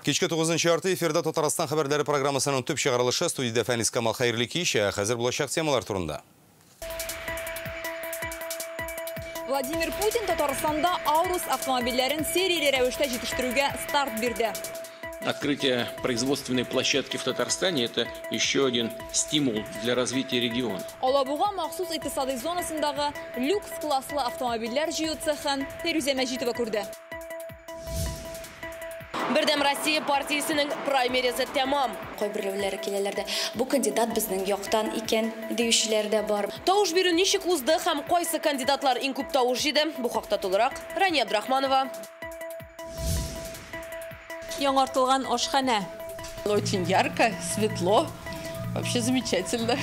Кичке 9:30 эфирда Татарстан хәбәрләре программасының төп чыгарылышы. Студиядә Фәнис Камал, хәерле кич. Хәзер булачак темалар турында. Владимир Путин Татарстанда Аурус автомобильләрен серияле рәвештә җитештерүгә старт бирде. Открытие производственной площадки в Татарстане – это еще один стимул для развития региона. Алабуга махсус икътисади зонасындагы люкс класслы автомобильләр җыю цехын Фирүзә Мәҗитова күрде. Бердәм Россия партиясенең праймеризе тәмам. Кайберәүләре киләләр дә, бу кандидат безнең яктан икән диючеләр дә бар. Тавыш бирү ничек узды һәм кайсы кандидатлар иң күп тавыш җыйды? Бу хакта тулырак Рания Абдрахманова. Яңартылган ашханә. Очень ярко, светло, вообще замечательно.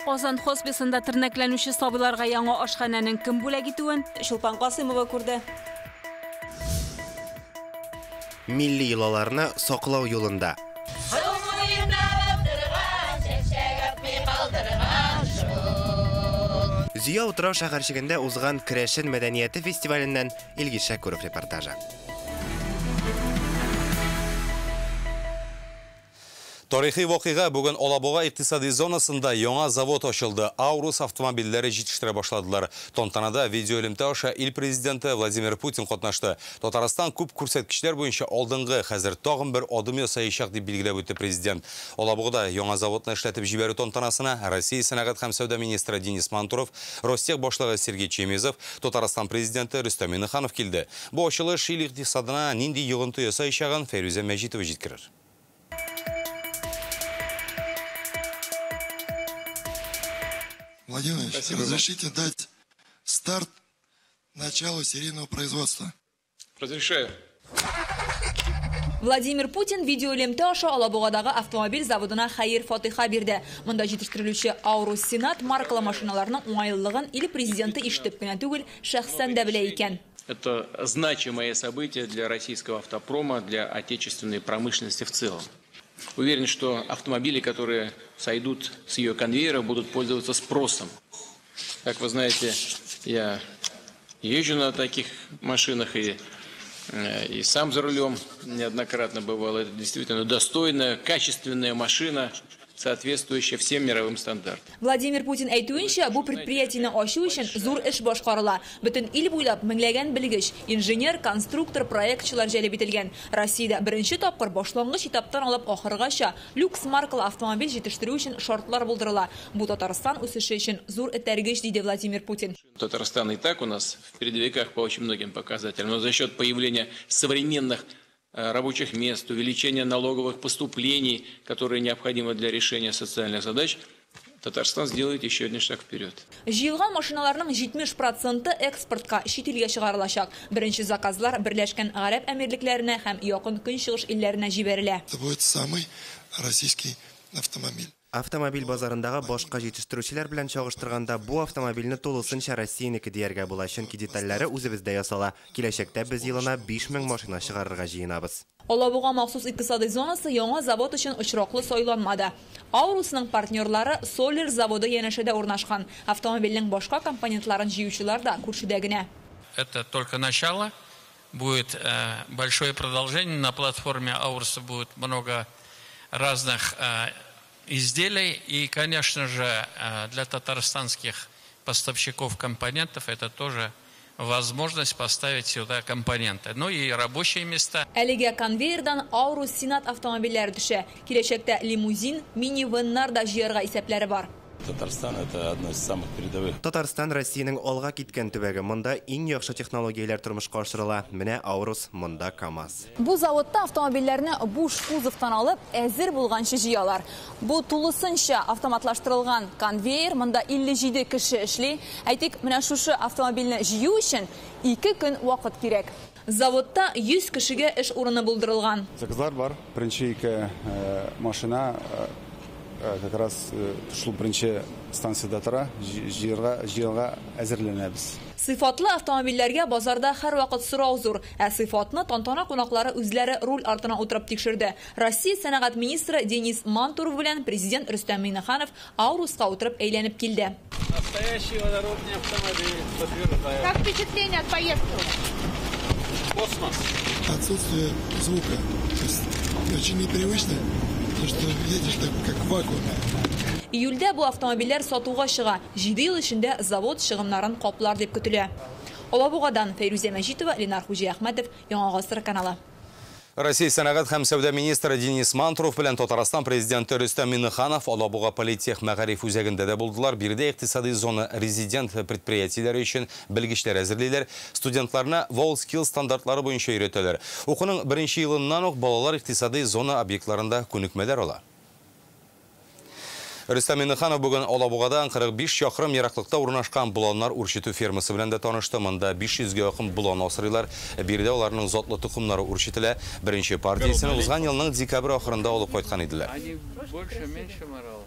Казан хосписында тернәкләнүче сабыйларга яңа ашханәнең кем бүләк итүен Чулпан Касымова күрде. Милли йолаларны саклау юлында. Зөя утрау шәһәрчегендә узган Керәшен мәдәнияте фестиваленнән Илгиз Шәкүров репортажы. Тарихи вакыйга: бүген Алабуга икътисади зонасында яңа завод ачылды. Аурус автомобильләре җитештерә башладылар. Тантанада видеоэлемтә аша ил президенты Владимир Путин катнашты. Татарстан күп күрсәткечләр буенча алдынгы, хәзер тагын бер адым ясаячак, дип билгеләп үтте президент. Алабугада яңа заводны эшләтеп җибәрү тантанасына Россия сәнәгать һәм сәүдә министры Денис Мантуров, Ростех башлыгы Сергей Чемезов, Татарстан президенты Рөстәм Миңнеханов килде. Бу ачылыш ил икътисадына нинди йогынты ясаячагын Фәйрүзә Мәҗитова җиткерер. Владимир Ильич, разрешите дать старт началу серийного производства? Разрешаю. Владимир Путин видеоэлемтә аша Алабугадагы автомобиль заводына хәер фатиха бирде. Монда җитештерелүче Аурус Сенат маркалы машиналарның уңайлылыгын ил президенты ишетеп кенә түгел, шәхсән дә белә икән. Это значимое событие для российского автопрома, для отечественной промышленности в целом. Уверен, что автомобили, которые сойдут с ее конвейера, будут пользоваться спросом. Как вы знаете, я езжу на таких машинах и сам за рулем неоднократно бывал. Это действительно достойная, качественная машина, соответствующая всем мировым стандартам. Владимир Путин әйтүенчә, бу предприятиене ачу өчен зур эш башкарыла. Бөтен ил буйлап меңләгән белгеч, инженер, конструктор, проектчылар җәлеп ителгән. Россиядә беренче тапкыр башлангыч этаптан алып ахыргача люкс маркалы автомобиль җитештерү өчен шартлар булдырыла. Бу Татарстан үсеше өчен зур этәргеч, диде Владимир Путин. Татарстан и так у нас в передовиках по очень многим показателям, но за счет появления современных рабочих мест, увеличения налоговых поступлений, которые необходимы для решения социальных задач, Татарстан сделает еще один шаг вперед. Җыелган машиналарның 70% экспортка, чит илгә чыгарылачак. Беренче заказлар Берләшкән Гарәп Әмирлекләренә һәм Якын Көнчыгыш илләренә җибәрелә. Это будет самый российский автомобиль. Автомобиль базарындагы башка җитештерүчеләр белән чагыштырганда бу автомобильне тулысынча Россиянеке дияргә була, чөнки детальләре үзебездә ясала. Киләчәктә без елына 5000 машина чыгарырга җыенабыз. Алабуга махсус икътисади зонасы яңа завод өчен очраклы сайланмады. Аурусның партнерлары Солер заводы янәшәдә урнашкан. Автомобильнең башка компонентларын җыючылар да күршедә генә. Это только начало. Будет большое продолжение. На платформе Ауруса будет много разных изделий. И, конечно же, для татарстанских поставщиков компонентов это тоже возможность поставить сюда компоненты. Ну и рабочие места. Әлегә конвейердан Аурус Сенат автомобильләре төшә. Киләчәктә лимузин, минивеннар да җыярга исәпләре бар. Татарстан это одно из самых передовых. Татарстан Россиянең алга киткән төбәге. Монда иң яхшы технологияләр тормышка ашырыла. Менә Аурус, монда КАМАЗ. Бу заводта автомобильләрне буш кузовтан алып, әзер булганчы җыялар. Бу тулысынча автоматлаштырылган конвейер, монда 57 кеше эшли. Әйтик, менә шушы автомобильне җыю өчен 2 көн вакыт кирәк. Заводта 100 кешегә эш урыны булдырылган. Заказлар бар. Беренче ике машина как раз шул беренче станцияда тора, җыярга әзерләнәбез. Сыйфатлы автомобильләргә базарда һәрвакыт сорау зур. Ә сыйфатны тантана кунаклары үзләре руль артына утырып тикшерде. Россия сәнәгать министры Денис Мантуров белән президент Рөстәм Миңнеханов Ауруска утырып әйләнеп килде. Настоящий водородный автомобиль, подтверждаю. Как впечатление от поездки? Космос. Отсутствие звука. То есть Очень непривычно, потому что едешь так, как в вакууме. Июльдә бу автомобильләр сатуга чыга. 7 ел эчендә завод чыгымнарын каплар дип көтелә. Алабугадан Фәйрүзә Мәҗитова, Ленар Хуҗиәхмәтов, Яңа Гасыр каналы. Россия сәнәгать һәм сәүдә министры Денис Мантуров белән Татарстан президенты Рөстәм Миңнеханов Алабуга политех мәгариф үзәгендә дә булдылар. Биредә икътисади зона резидент предприятиеләре өчен белгечләр әзерлиләр. Студентларны WorldSkills стандартлары буенча өйрәтәләр. Укуның беренче елыннан ук балалар икътисади зона объектларында күнекмәләр ала. Рөстәм Миңнеханов бүген Алабугадан 45 чакрым ераклыкта урнашкан боланнар үрчетү фермасы белән дә танышты. Монда 500гә якын болан асрыйлар. Биредә аларның затлы токымнары үрчетелә. Беренче партиясен узган елның декабрь ахырында алып кайткан иделәр. Они больше, меньше маралов.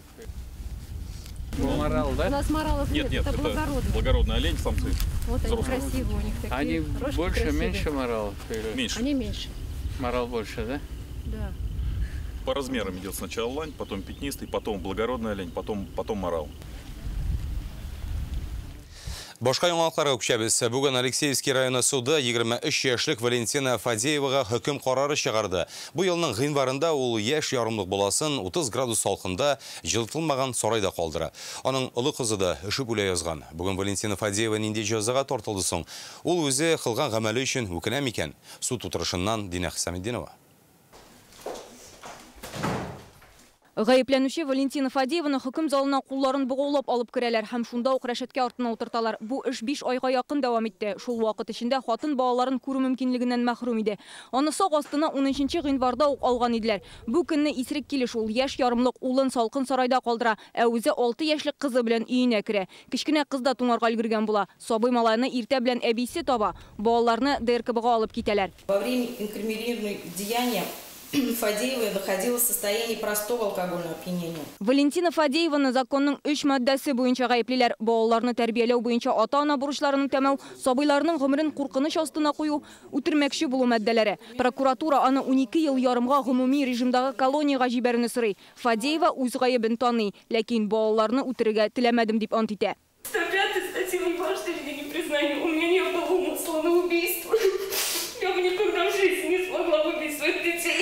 Марал, да? У нас маралов нет, нет, это благородный. Благородный олень, самцы. Вот они красивые у них такие. Они больше, меньше маралов? Меньше. Они меньше. Марал больше, да? Да. По размерам идет сначала лань, потом пятнистый, потом благородный олень, потом марал. Башка яңалыкларга күчәбез. Бүген Алексеевский районы суды 23 яшьлек Валентина Фадеевага хөкем карары чыгарды. Бу елның гыйнварында ул яшь ярымлык баласын 30 градус салкында җылытылмаган сарайда калдыра. Аның олы кызы да өшеп үлә язган. Бүген Валентина Фадеева нинди җәзага тартылды соң? Ул үзе кылган гамәле өчен үкенә микән? Суд утырышыннан Динә Хисаметдинова. Гаепләнүче Валентина Фадееваны хөкем залына кулларын богаулап алып керәләр һәм шунда ук рәшәткә артына утырталар. Бу эш 5 айга якын дәвам итте. Шул вакыт эчендә хатын балаларын күрү мөмкинлегеннән мәхрүм иде. Аны сак астына 13 гыйнварда ук алган иделәр. Бу көнне исерек килеш ул яшь ярымлык улын салкын сарайда калдыра, ә үзе 6 яшьлек кызы белән өенә керә. Кечкенә кыз да туңарга өлгергән була. Сабый малайны иртә белән әбисе таба. Балаларны ДРКБга алып китәләр. Во время инкриминируемых деяний Фадеева находилась в состоянии простого алкогольного опьянения. Валентина Фадееваны законның 3 маддәсе буенча гаеплиләр. Балаларны тәрбияләү буенча ата-ана бурычларын үтәмәү, сабыйларның гомерен куркыныч астына кую, үтермәкче булу маддәләре. Прокуратура аны 12 ел ярымга гомуми режимдагы колониягә җибәрүне сорый. Фадеева үз гаебен таный, ләкин балаларны үтерергә теләмәдем дип ант итә. 105 статья я не признаю, у меня не было умысла на убийство. Я бы никогда в жизни не смогла убить своих детей.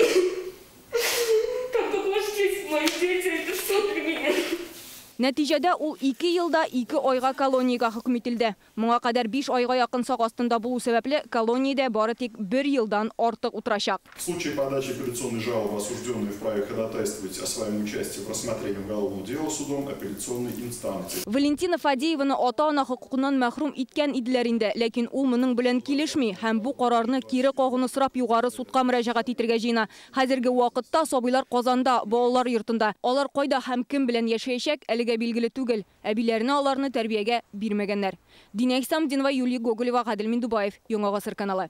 Так как ваша честь, мои дети, это все для меня. Нәтиҗәдә ул 2 елда 2 айга колониягә хөкем ителде. Моңа кадәр 5 айга якын сак астында булу сәбәпле колониядә бары тик 1 елдан артык утырачак. В случае подачи апелляционной жалобы осужденные вправе ходатайствовать о своем участии в рассмотрении уголовного дела судом апелляционной инстанции. Валентина Фадееваны ата-ана хокукыннан мәхрүм иткән иделәр инде, ләкин ул моның белән килешми һәм бу карарны кире кагуны сорап югары судка мөрәҗәгать итәргә җыена. Хәзерге вакытта сабыйлар Казанда, балалар йортында. Алар кайда һәм кем белән яшәячәк, әлегә билгеле түгел. Әбиләренә аларны тәрбиягә бирмәгәннәр. Динә Хисамдинова, Юлия Гоголева, Гадел Миндубаев, Яңа Гасыр каналы.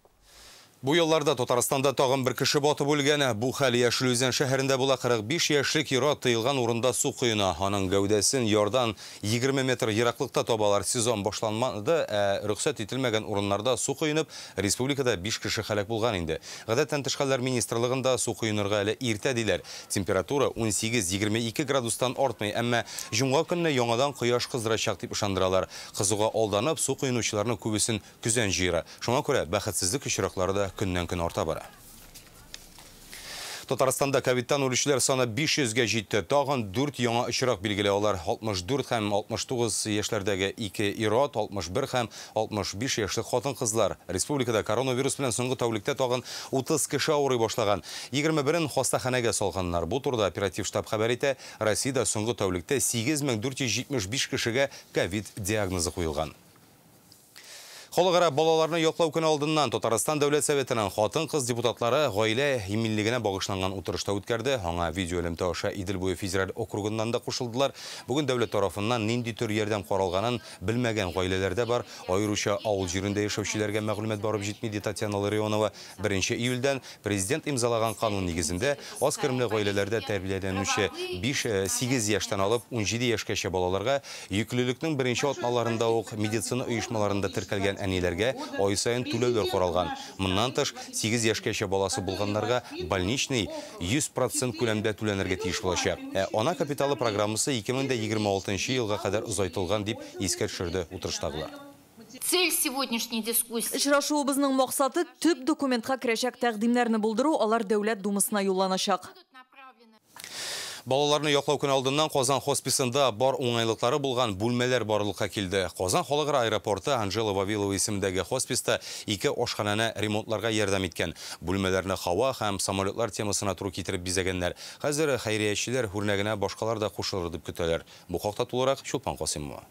Бу елларда Татарстанда тагын бер кеше батып үлгән. Бу хәл Яшел Үзән шәһәрендә була. 45 яшьлек ир-ат тыелган урында су коена. Аның гәүдәсен ярдан 20 метр ераклыкта табалар. Сезон башланмады, ә рөхсәт ителмәгән урыннарда су коенып, республикада 5 кеше һәлак булган инде. Гадәттән тыш хәлләр министрлыгында су коенырга әле иртә диләр. Температура 18-22 градустан артмый, әмма җомга көнне яңадан кояш кыздырачак дип ышандыралар. Кызуга алданып су коенучыларның күбесен көзән җыера. Шуңа күрә бәхетсезлек очраклары да көннән көн арта бара. Татарстанда ковидтан үлүчеләр саны 500гә җитте. Тагын 4 яңа очрак билгеле. Алар 64 һәм 69 яшьләрдәге 2 ир-ат, 61 һәм 65 яшьлек хатын-кызлар. Республикада коронавирус белән соңгы тәүлектә тагын 30 кеше авырый башлаган. 21-ен хастаханәгә салганнар. Бу турыда оператив штаб хәбәр итә. Россиядә соңгы тәүлектә 8475 кешегә ковид диагнозы куелган. Халыкара балаларны яклау көне алдыннан Татарстан Дәүләт Советының хатын-кыз депутатлары гаилә иминлегенә багышланган утырышта үткәрде. Аңа видео элемтә аша Идел буе федераль округыннан да кушылдылар. Бүген дәүләт тарафыннан нинди төр ярдәм каралганын белмәгән гаиләләрдә бар. Аеруча авыл җирендә яшәүчеләргә мәгълүмат барып җитми, ди Татьяна Ларионова. 1 июльдән президент имзалаган канун нигезендә аз керемле гаиләләрдә тәрбияләнүче 5-8 яшьтән алып 17 яшькәчә балаларга йөклелекнең беренче атналарында ук медицина оешмаларында теркәлгән әниләргә ай саен түләүләр каралган. Моннан тыш 8 яшькәчә баласы булганнарга больничный 100% күләмдә түләнергә тиеш булачак. Ә ана капиталы программасы 2026 елга кадәр озайтылган дип искә төшерде утырыштагылар. Цель сегодняшней дискуссии. Очрашуыбызның максаты төп документка керәчәк тәкъдимнәрне булдыру, алар Дәүләт Думасына юлланачак. Балаларны яклау көне алдыннан Казан хосписында бар уңайлыклары булган бүлмәләр барлыкка килде. Казан халыкара аэропорты Анжела Вавилова исемендәге хосписта 2 ашханәне ремонтларга ярдәм иткән. Бүлмәләрне һава һәм самолетлар темасына туры китереп бизәгәннәр. Хәзер хәйриячеләр үрнәгенә башкалар да кушылыр дип көтәләр. Бу хакта тулырак Чулпан Касымова.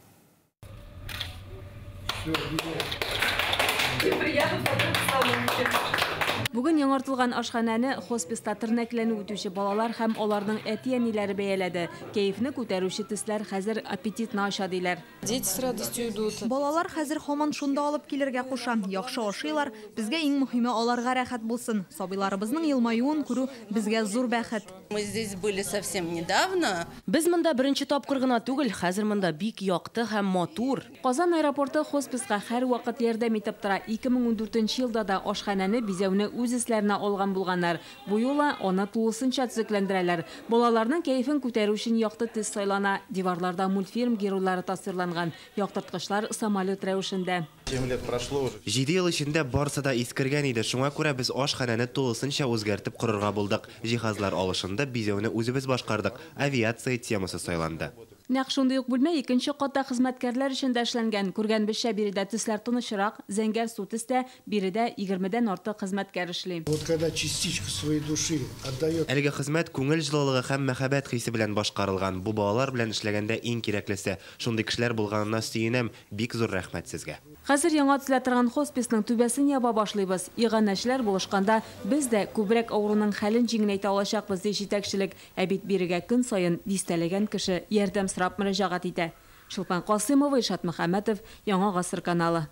Бүген яңартылган ашханәне хосписта тернәкләнү үтүче балалар һәм аларның әти-әниләре бәяләде. Кәефне күтәрүче төсләр хәзер аппетитны ача диләр. Дети с радостью идут. Балалар хәзер һаман шунда алып килергә куша. Яхшы ашыйлар. Безгә иң мөһиме аларга рәхәт булсын. Сабыйларыбызның елмаюын күрү безгә зур бәхет. Мы здесь были совсем недавно. Без монда беренче тапкыр гына түгел, хәзер монда бик якты һәм матур. Казан аэропорты хосписка һәр вакыт ярдәм итеп тора. 2014 елда да ашханәне бизәүне үз өсләренә алган булганнар. Бу юлы аны тулысынча төзекләндерәләр. Балаларның кәефен күтәрү өчен якты төс сайлана. Диварларда мультфильм геройлары тасвирланган. Яктырткычлар самолет рәвешендә. 7 ел эчендә барсы да искергән иде. Шуңа күрә без ашханәне тулысынча үзгәртеп корырга булдык. Җиһазлар алышында бизәүне үзебез башкардык. Авиация темасы сайланды. Нәкъ шундый ук бүлмә икенче катта хезмәткәрләр өчен дә эшләнгән. Күргәнебезчә, биредә төсләр тынычрак, зәңгәр су төстә, биредә 20-дән артык хезмәткәр эшли. Вот когда частичку своей души отдает. Әлеге хезмәт күңел җылылыгы һәм мәхәббәт хисе белән башкарылган. Бу балалар белән эшләгәндә иң кирәклесе. Шундый кешеләр булганына сөенәм. Бик зур рәхмәт сезгә. Хәзер яңа төзелә торган хосписның түбәсен яба башлыйбыз. Иганәчеләр булышканда без дә күбрәк авыруның хәлен җиңеләйтә алачакбыз, ди җитәкчелек. Ә бит бирегә көн саен дистәләгән кеше ярдәм сорап мөрәҗәгать итә. Чулпан Касымова, Илшат Мөхәммәтов, Яңа Гасыр каналы.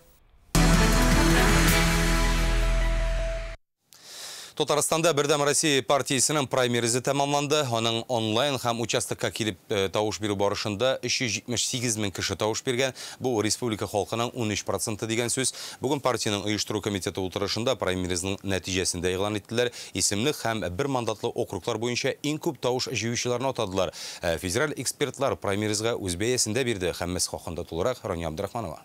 Татарстанда Бердәм Россия партиясенең праймеризе тәмамланды. Аның онлайн һәм участокка килеп тавыш бирү барышында 378 мең кеше тавыш биргән. Бу республика халкының 13% дигән сүз. Бүген партиянең оештыру комитеты утырышында праймеризның нәтиҗәсен дә игълан иттеләр. Исемлек һәм бер мандатлы округлар буенча иң күп тавыш җыючыларны атадылар. Федераль экспертлар праймеризга үз бәясен дә бирде. Һәммәсе хакында тулырак Рания Абдрахманова.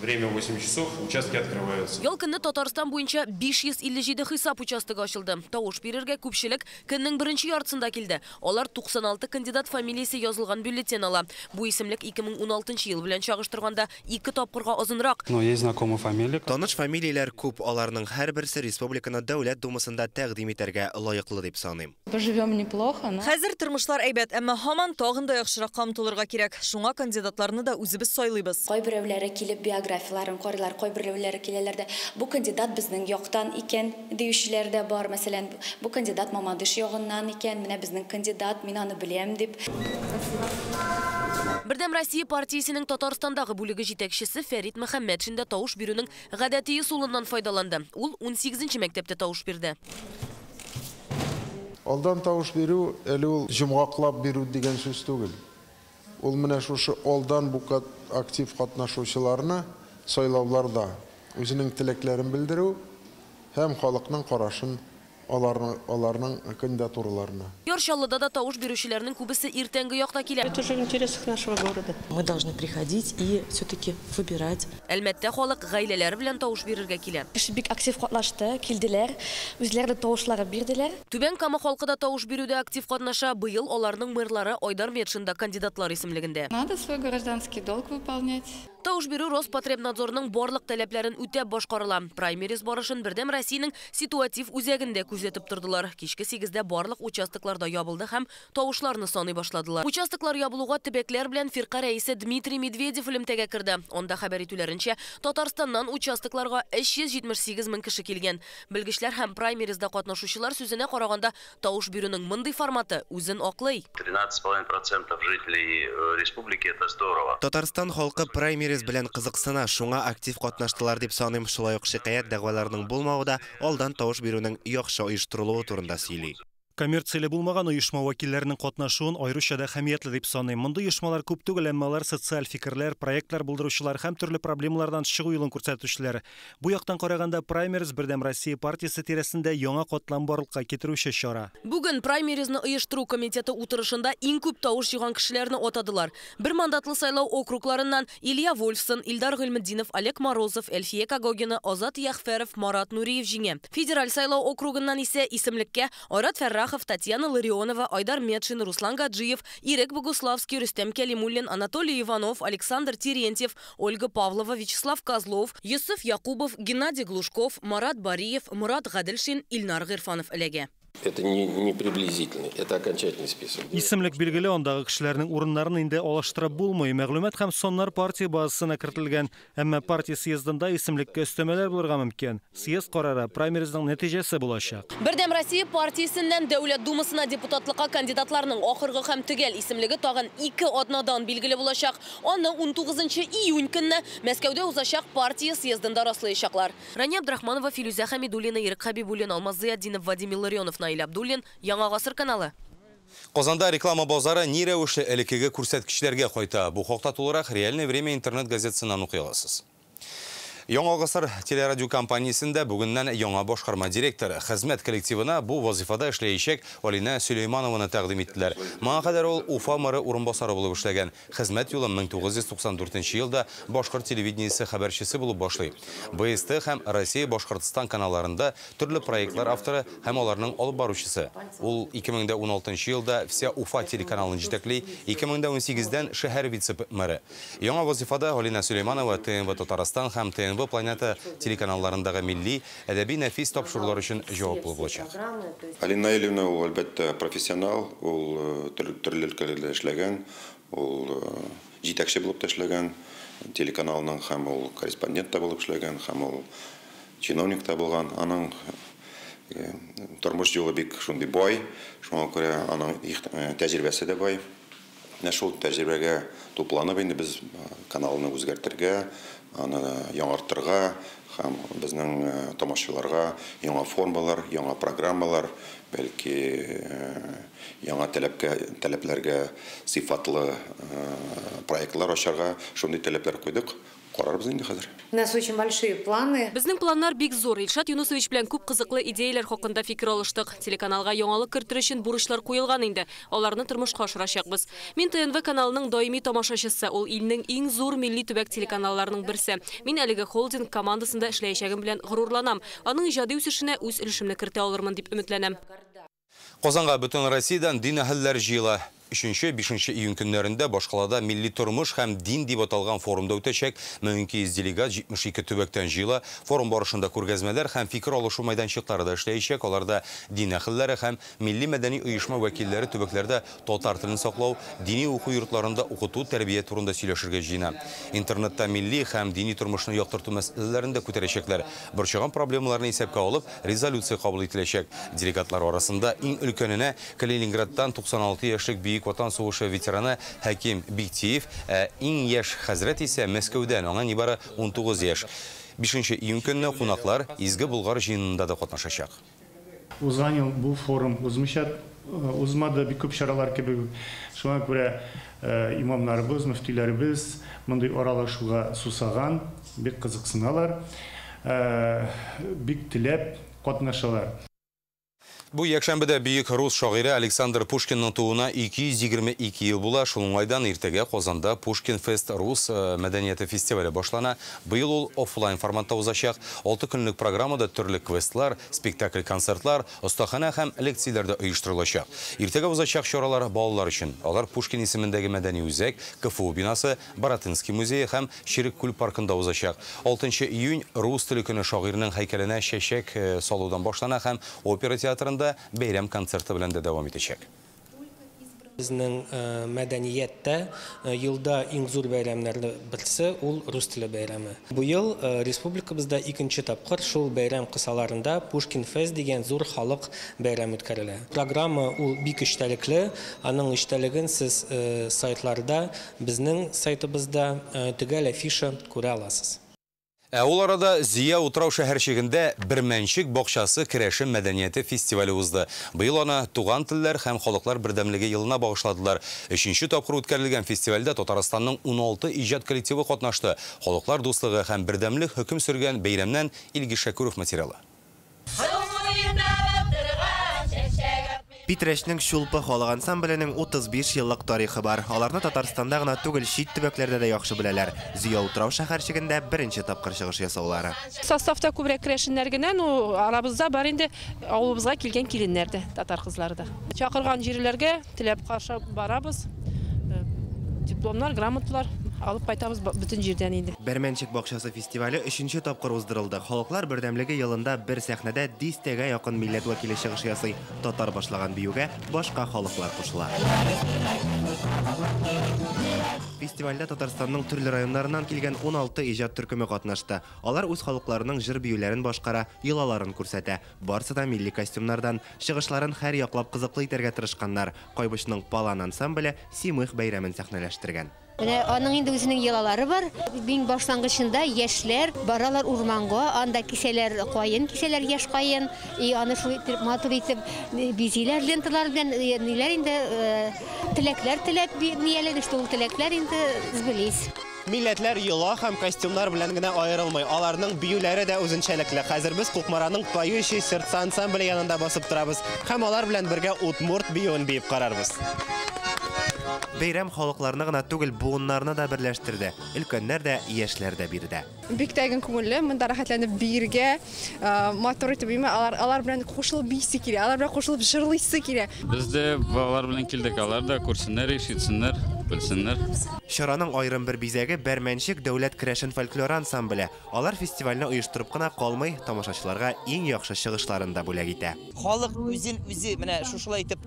Время 8 часов, участки открываются. Ял көнне Татарстан буенча 557 хисап участогы ачылды. Тавыш бирергә күпчелек көннең беренче яртысында килде. Алар 96 кандидат фамилиясе язылган бюллетень ала. Бу исемлек 2016 ел белән чагыштырганда 2 тапкырга озынрак. Но есть знакомые фамилии. Таныш фамилияләр күп, аларның һәрберсе республиканы Дәүләт Думасында тәкъдим итәргә лаеклы дип саныйм. Живем неплохо, но хәзер тормышлар әйбәт, әмма һаман тагын да яхшыракка омтылырга кирәк. Шуңа кандидатларны да үзебез сайлыйбыз. Кайберәүләре килеп биографияларын карыйлар, кайберәүләре киләләр дә бу кандидат безнең яктан икән диючеләр дә бар. Мәсәлән, бу кандидат Мамадыш ягыннан икән, менә безнең кандидат, мин аны беләм дип. Бердәм Россия партиясенең Татарстандагы бүлеге җитәкчесе Фәрит Мөхәммәтшин дә тавыш бирүнең гадәти ысулыннан файдаланды. Ул 18нче мәктәптә тавыш бирде. Алдан тавыш бирү әле ул җомгаклап бирү дигән сүз түгел. Ул менә шушы алдан бу актив катнашучыларны сайлауларда үзенең теләкләрен белдерү һәм халыкның карашын аларның кандидатураларына. Яр Чаллыда да тавыш бирүчеләрнең күбесе иртәнге якта килә. Это уже в интересах нашего города. Мы должны приходить и все-таки выбирать. Әлмәттә халык гаиләләре белән тавыш бирергә килә. Кеше бик актив катнашты, килделәр, үзләре тавышлары бирделәр. Түбән Кама халкы да тавыш бирүдә актив катнаша. Быел аларның мэрлары Айдар Метшин да кандидатлар исемлегендә. Надо свой гражданский долг выполнять. Тавыш бирү Роспотребнадзорның барлык таләпләрен үтәп башкарыла. Праймериз барышын Бердәм Россиянең ситуатив үзәгендә күзәтеп тордылар. Кичке 8-дә барлык участокларда ябылды һәм тавышларны саный башладылар. Участоклар ябылуга төбәкләр белән фирка рәисе Дмитрий Медведев элемтәгә керде. Анда хәбәр итүләренчә, Татарстаннан участокларга 378 мең кеше килгән. Белгечләр һәм праймеризда катнашучылар сүзенә караганда, тавыш бирүнең мондый форматы үзен аклый. 13,5% жителей республики это здорово. Татарстан халкы праймериз белән кызыксына, шуңа актив катнаштылар дип саныйм. Шулай ук шикаять дәгъваларының булмавы да алдан тавыш бирүнең яхшы оештырылуы турында сөйли. Коммерцияле булмаган оешма вәкилләренең катнашуын аеруча да әһәмиятле дип саныйм. Мондый оешмалар күп түгел, әмма алар социаль фикерләр, проектлар булдыручылар һәм төрле проблемалардан чыгу юлын күрсәтүчеләр. Бу яктан караганда, праймериз Бердәм Россия партиясе тирәсендә яңа катлам барлыкка китерүче чара. Бүген праймеризны оештыру комитеты утырышында иң күп тавыш җыйган кешеләрне атадылар. Бер мандатлы сайлау округларыннан Илья Вольфсон, Илдар Гыйльметдинов, Олег Морозов, Әлфия Когогина, Азат Яхфәров, Марат Нуриев җиңә. Федераль сайлау округыннан исә исемлеккә Айрат Фәррахов, Татьяна Ларионова, Айдар Метшин, Руслан Гаджиев, Ирек Богуславский, Рөстәм Кәлимуллин, Анатолий Иванов, Александр Терентьев, Ольга Павлова, Вячеслав Козлов, Йосыф Якубов, Геннадий Глушков, Марат Бариев, Мурат Гаделшин, Илнар Гыйрфанов эләгә. Это не приблизительный, это окончательный список. Исемлек билгеле, андагы кешеләрнең урыннарын инде алыштырып булмый. Мәгълүмат һәм саннар партия базасына кертелгән. Әмма партия съездында исемлеккә өстәмәләр булырга мөмкин. Съезд карары праймеризның нәтиҗәсе булачак. Бердәм Россия партиясеннән Дәүләт Думасына депутатлыкка кандидатларның ахыргы һәм төгәл исемлеге тагын 2 атнадан билгеле булачак. Аны 19 июнь көнне Мәскәүдә узачак партия съездында раслаячаклар. Рания Абдрахманова, Филүзә Хәмидуллина, Ирек Хәбибуллин, Алмаз Зыятдинов, Вадим Илларионов, Наил Абдуллин, Яңа Гасыр каналы. Казанда реклама базары ни рәвешле элеккеге күрсәткечләргә кайта. Бу хакта тулырак Реальное время интернет газетасыннан укый аласыз. Яңа Гасыр телерадиокомпаниясендә бүгеннән яңа башкарма директор хезмәт коллективына бу вазифада эшләячәк Алина Сөләйманованы тәкъдим иттеләр. Моңа кадәр ул Уфа мэры урынбасары булып эшләгән. Хезмәт юлын 1994 елда башкорт телевидениесе хәбәрчесе булып башлый. БСТ һәм Россия Башкортстан каналларында төрле проектлар авторы һәм аларның алып баручысы. Ул 2016 елда Вся Уфа телеканалын җитәкли, 2018-дән шәһәр вице-мэры. Яңа вазифада Алина Сөләйманова ТНВ Татарстан һәм ТНВ Планета телеканалларындагы милли, әдәби нәфис тапшырулар өчен җаваплы булачак. Алина Наилевна ул әлбәттә профессионал, ул төрле өлкәләрдә эшләгән, ул җитәкче булып та эшләгән, телеканалның һәм ул корреспондент та булып эшләгән, һәм ул чиновник та булган. Аның тормыш юлы бик шундый бай, шуңа күрә аның тәҗрибәсе дә бай. Менә шул тәҗрибәгә тупланып инде без каналны үзгәртергә, аны яңартырга һәм безнең тамашачыларга яңа формалар, яңа программалар, бәлки яңа таләпләргә сыйфатлы проектлар ачарга шундый таләпләр куйдык. Карарбыз инде хәзер. У нас очень большие планы. Безнең планнар бик зур. Илшат Юнусович белән күп кызыклы идеяләр хакында фикер алыштык. Телеканалга яңалык кертер өчен бурычлар куелган инде. Аларны тормышка ашырачакбыз. Мин ТНВ каналының даими тамашачысы. Ул илнең иң зур милли төбәк телеканалларының берсе. Мин әлеге холдинг командасында эшләячәгем белән горурланам. Аның иҗади үсешенә үз өлешемне кертә алырмын дип өметләнәм. Казанга бөтен Россиядән дин әһелләре җыела. 3-5 июнь көннәрендә башкалада милли тормыш һәм дин дип аталган форумда үтәчәк. 1200 делегат 72 төбәктән җыела. Форум барышында күргәзмәләр һәм фикер алышу мәйданчыклары да эшләячәк. Аларда дин әһелләре һәм милли мәдәни оешма вәкилләре төбәкләрдә татар телен саклау, дини уку йортларында укыту, тәрбия турында сөйләшергә җыена. Интернетта милли һәм дини тормышны яктырту мәсьәләләрен дә күтәрәчәкләр. Борчыган проблемаларны исәпкә алып, резолюция кабул ителәчәк. Делегатлар арасында иң өлкәненә Калининградтан 96 яшьлек Бөек Ватан сугышы ветераны Хәким Биктиев, иң яшь хәзрәт исә Мәскәүдән, аңа нибары 19 яшь. 5 июнь көнне кунаклар Изге Болгар җыенында да катнашачак. Узган ел бу форум узмады, бик күп чаралар кебек. Шуңа күрә имамнарыбыз, мөфтиләребез мондый аралашуга сусаган, бик кызыксыналар, бик теләп катнашалар. Бу якшәмбедә бөек рус шагыйре Александр Пушкинның тууына 222 ел була. Шул уңайдан иртәгә Казанда Пушкин Фест рус мәдәнияте фестивале башлана. Быел ул офлайн форматта узачак. 6 көнлек программада төрле квестлар, спектакль-концертлар, остаханә һәм лекцияләр дә оештырылачак. Иртәгә узачак чаралар балалар өчен. Алар Пушкин исемендәге мәдәни үзәк, КФУ бинасы, Баратынский музее һәм Черек күл паркында узачак. 6 июнь рус теле көне шагыйрьнең һәйкәленә чәчәк салудан башлана һәм опера театрында бәйрәм концерты белән дә дәвам итәчәк. Безнең мәдәнияттә елда иң зур бәйрәмнәрнең берсе ул рус теле бәйрәме. Бу ел республикабызда икенче тапкыр шул бәйрәм кысаларында Пушкин Фест дигән зур халык бәйрәм үткәрелә. Программа ул бик эчтәлекле, аның эчтәлеген сез сайтларда, безнең сайтыбызда төгәл афиша күрә аласыз. Ә ул арада Зөя утрау шәһәрчегендә Бермәнчек бакчасы керәшен мәдәнияте фестивале узды. Быел аны Туган телләр һәм халыклар бердәмлеге елына багышладылар. Өченче тапкыр үткәрелгән фестивальдә Татарстанның 16 иҗат коллективы катнашты. Халыклар дуслыгы һәм бердәмлек хөкем сөргән бәйрәмнән Илгиз Шәкүров материалы. Питрәчнең Чулпы халык ансамбленең 35 еллык тарихы бар. Аларны Татарстанда гына түгел, чит төбәкләрдә дә яхшы беләләр. Зөя утрау шәһәрчегендә беренче тапкыр чыгыш ясаулары. Составта күбрәк керәшеннәр генә, ну арабызда бар инде авылыбызга килгән киленнәр дә, татар кызлары да. Чакырган җирләргә теләп каршы барабыз. Дипломнар, грамоталар алып кайтабыз бөтен җирдән инде. Бермәнчек бакчасы фестивале өченче тапкыр уздырылды. Халыклар бердәмлеге елында бер сәхнәдә дистәгә якын милләт вәкиле чыгыш ясый. Татар башлаган биюгә башка халыклар кушыла. Фестивальдә Татарстанның төрле районнарыннан килгән 16 иҗат төркеме катнашты. Алар үз халыкларының җыр биюләрен башкара, йолаларын күрсәтә. Барсы да милли костюмнардан. Чыгышларын һәр яклап кызыклы итәргә тырышканнар. Кайбычның Палан ансамбле Симых бәйрәмен сәхнәләштергән. Менә аның инде үзенең йолалары бар. Иң башлангычында яшьләр баралар урманга, анда кисәләр каен, кисәләр яшь каен, и аны шул итеп матур итеп бизиләр ленталар белән, ниләр инде теләкләр теләп нияләр, шул теләкләр инде сбылись. Милләтләр йола һәм костюмнар белән генә аерылмый. Аларның биюләре дә үзенчәлекле. Хәзер без Кукмараның Поющие сердца ансамбле янында басып торабыз һәм алар белән бергә удмурт биюен биеп карарбыз. Бәйрәм халыкларны гына түгел, буыннарны да берләштерде. Өлкәннәр дә, яшьләр дә биредә. Бик тәген күңелле, монда рәхәтләнеп биергә, матур итеп биме, алар белән кушылып бийсе килә, алар белән кушылып җырлыйсы килә. Без дә балалар белән килдек, алар да күрсеннәр, ишетсеннәр, белсеннәр. Чараның аерым бер бизәге Бәрмәнчек дәүләт керәшен фольклор ансамбле. Алар фестивальне оештырып кына калмый, тамашачыларга иң яхшы чыгышларын да бүләк итә. Халык үзен үзе менә шушылай итеп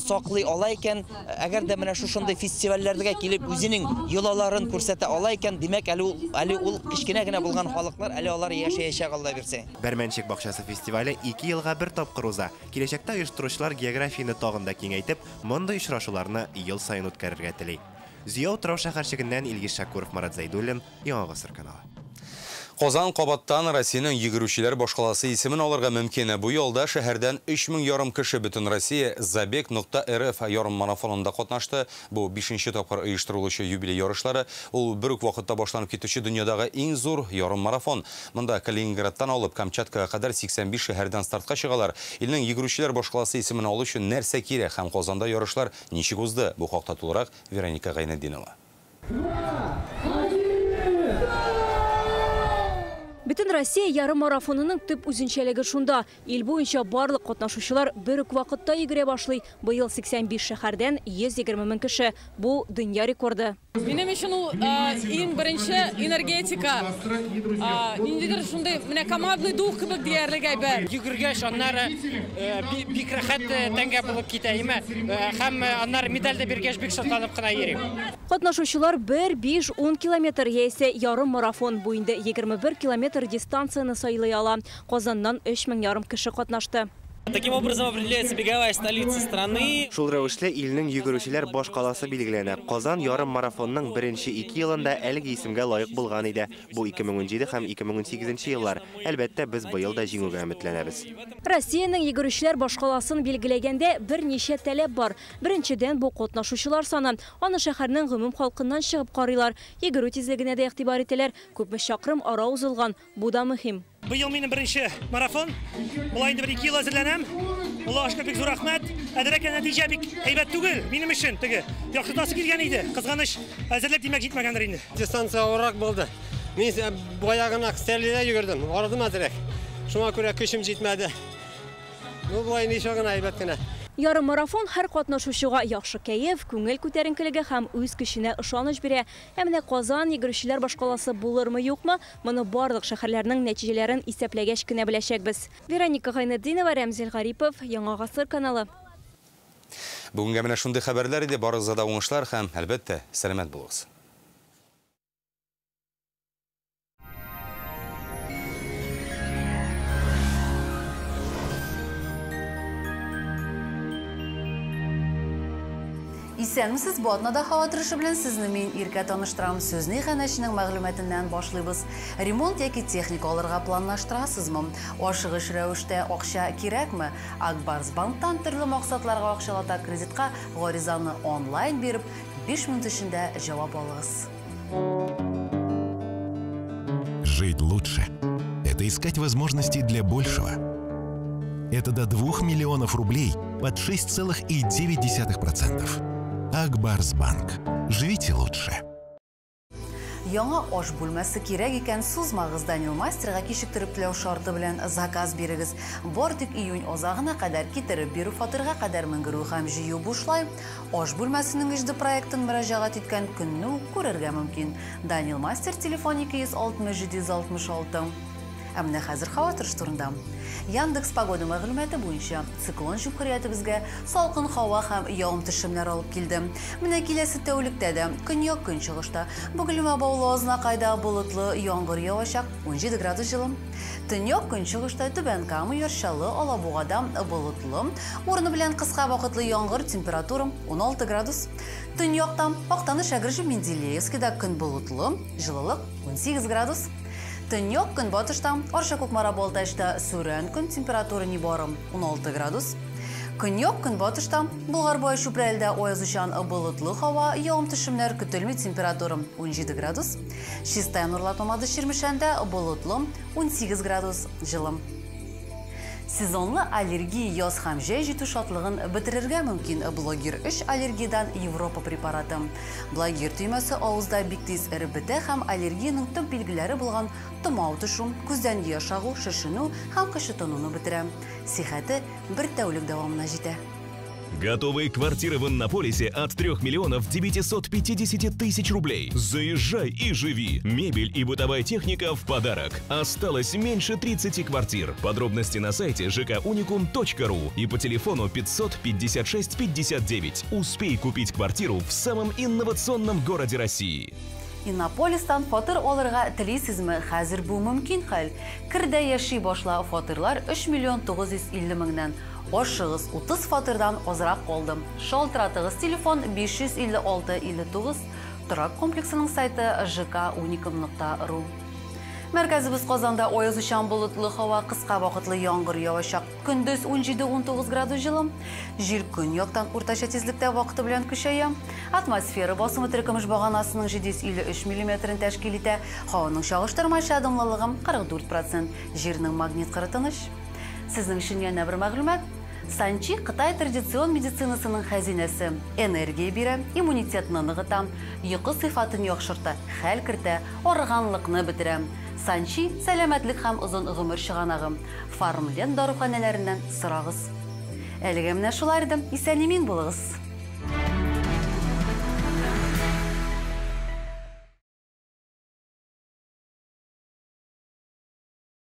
саклый ала икән, әгәр дә менә шушындый фестивальләргә килеп үзенең йолаларын күрсәтә ала икән, димәк, әле ул кечкенә генә булган халыклар, әле алар яшәячәк, Алла бирсә. Бәрмәнчек бакчасы фестивале 2 елга бер тапкыр уза. Киләчәктә оештыручылар географияне тагын да киңәйтеп, мондый очрашуларны ел саен үткәрергә тели. Зөя утрау шәһәрчегеннән Илгиз Шәкүров, Марат Зәйдуллин, Яңа Гасыр каналы. Казан кабаттан Россиянең йөгерүчеләр башкаласы исемен алырга мөмкин. Бу елда шәһәрдән 3500 кеше бөтен Россия забег.рф ярым марафонында катнашты. Бу 5нче тапкыр оештырылучы юбилей ярышлары. Ул бер үк вакытта башланып китүче дөньядагы иң зур ярым марафон. Монда Калининградтан алып Камчаткага кадәр 85 шәһәрдән стартка чыгалар. Илнең йөгерүчеләр башкаласы исемен алу өчен нәрсә кирәк һәм Казанда ярышлар ничек узды? Бу хакта тулырак Вероника Гайнетдинова. Бөтен Россия ярым марафонының төп үзенчәлеге шунда. Ил буенча барлык катнашучылар бер үк вакытта йөгерә башлый. Быел 85 шәһәрдән 120 мең кеше. Бу дөнья рекорды. Минем өчен ул иң беренче энергетика. Ниндидер шундый менә командный дух кебек диярлек әйбер. Йөгергәч аннары бик рәхәт тәнгә булып китә, име? Һәм аннары медаль дә биргәч бик шатланып кына йөрим. Катнашучылар 1, 5, 10 километр яисә ярым марафон. Бу инде 21 километр дистанцияне сайлый ала. Казаннан 3500 кеше катнашты. Таким образом определяется беговая столица страны. Шул рәвешле илнең йөгерүчеләр башкаласы билгеләнә. Казан ярым марафонның беренче 2 елында әлеге исемгә лаек булган иде. Бу 2017 һәм 2018 еллар. Әлбәттә, без быел да җиңүгә өметләнәбез. Россиянең йөгерүчеләр башкаласын билгеләгәндә берничә таләп бар. Беренчедән, бу катнашучылар саны. Аны шәһәрнең гомум халкыннан чыгып карыйлар. Йөгерү тизлегенә дә игътибар итәләр. Күпме чакрым ара узылган. Бу да мөһим. Быел минем беренче марафон. Болай инде 1-2 ел әзерләнәм. Аллаһка шөкер, бик зур рәхмәт. Әзрәк нәтиҗә бик әйбәт түгел минем өчен теге. Яхшытасы килгән иде. Кызганыч, әзерлек димәк җитмәгәндер инде. Дистанция авыррак булды. Мин баягына Стәрледә йөгердем. Арыдым әзрәк. Шуңа күрә көчем җитмәде. Ну, болай ничә генә әйбәт кенә. Ярым марафон һәр катнашучыга яхшы кәеф, күңел күтәренкелеге һәм үз көченә ышаныч бирә. Ә менә Казан йөгерүчеләр башкаласы булырмы, юкмы? Моны барлык шәһәрләрнең нәтиҗәләрен исәпләгәч кенә беләчәкбез. Вероника Гайнетдинова, Рәмзил Гарипов, Яңа Гасыр каналы. Бүгенгә менә шундый хәбәрләр иде. Барыгызга да уңышлар һәм, әлбәттә, сәламәт булыгыз. Исәнмесез, бу атнада һава торышы белән сезне мин Иркә таныштырам. Сүзне иганәченең мәгълүматыннан башлыйбыз. Ремонт яки техника алырга планлаштырасызмы? Ашыгыч рәвештә акча кирәкме? Ак Барс банктан төрле максатларга акчалата кредитка гаризаны онлайн биреп, 5 минут эчендә җавап алыгыз. Жить лучше – это искать возможности для большего. Это до 2 миллионов рублей под 6,9%. Ак Барс Банк. Живите лучше. Яңа аш бүлмәсе кирәк икән, сузмагыз, Данил мастерга кичектереп түләү шарты белән заказ бирегез. Бар тик июнь азагына кадәр китереп бирү, фатирга кадәр менгерү һәм җыю бушлай. Аш бүлмәсенең 3D проектын мөрәҗәгать иткән көнне үк күрергә мөмкин. Данил мастер, телефон 260 766. Ә менә хәзер һава торышы турында. Яндекс Погода мәгълүматы буенча циклон җөмһүриятебезгә салкын һава һәм явым-төшемнәр алып килде. Менә киләсе тәүлектә дә көньяк көнчыгышта, Бөгелмә, Баулы, Азнакайда болытлы, яңгыр явачак, 17 градус җылы. Төньяк көнчыгышта, Түбән Кама, Яр Чаллы, Алабугада болытлы, урыны белән кыска вакытлы яңгыр, температура 16 градус. Төньякта Актаныш, Әгерҗе, Менделеевскида көн болытлы, җылылык 18 градус. Төньяк көнбатышта, Арча, Кукмара, Балтачта сүрән көн, температура нибары 16 градус. Көньяк көнбатышта, Болгар, Бай, Чүпрәлдә аязучан болытлы һава, явым-төшемнәр көтелми, температура 17 градус. Чистай, Нурлат, Мамадыш, Чирмешәндә болытлы, 18 градус җылы. Сезонлы аллергия яз һәм җәй җитү шатлыгын бетерергә мөмкин. Блогер 3 аллергиядән Европа препараты. Блогер төймәсе авызда бик тиз эреп бетә һәм аллергиянең төп билгеләре булган томау төшү, күздән яшь агу, шешенү һәм кычытынуны бетерә. Сихәте бер тәүлек дәвамына җитә. Готовые квартиры в Иннополисе от 3 миллионов 950 тысяч рублей. Заезжай и живи. Мебель и бытовая техника в подарок. Осталось меньше 30 квартир. Подробности на сайте жкуникум.ру и по телефону 556 59. Успей купить квартиру в самом инновационном городе России. Иннополистан фатир алырга телисезме? Хәзер бу мөмкин хәл. Кер дә яши башла, фатирлар 3 миллион 950 меңнән. Ашыгыз, 30 фатирдан азрак калды. Шалтыратыгыз, телефон 556 59, торак комплексының сайты жкуникум.ру. Мәркәзебез Казанда аязучан болытлы һава, кыска вакытлы яңгыр явачак. Көндез 17-19 градус җылы. Җил көньяктан уртача тизлектә вакыты белән көчәя. Атмосфера басымы теркемеш баганасының 753 миллиметрын тәшкил итә. Һаваның чагыштырмача дымлылыгы 44%. Җирнең магнит кыры тыныч. Сезнең өчен янә бер мәгълүмат. Санчи Кытай традицион медицинасының хәзинәсе. Энергия бирә, иммунитетны ныгыта, йокы сыйфатын яхшырта, хәл кертә, арыганлыкны бетерә. Санчи сәламәтлек һәм озын гомер чыганагы. Фармлен даруханәләреннән сорагыз. Әлегә менә шулар иде. Исән-имин булыгыз.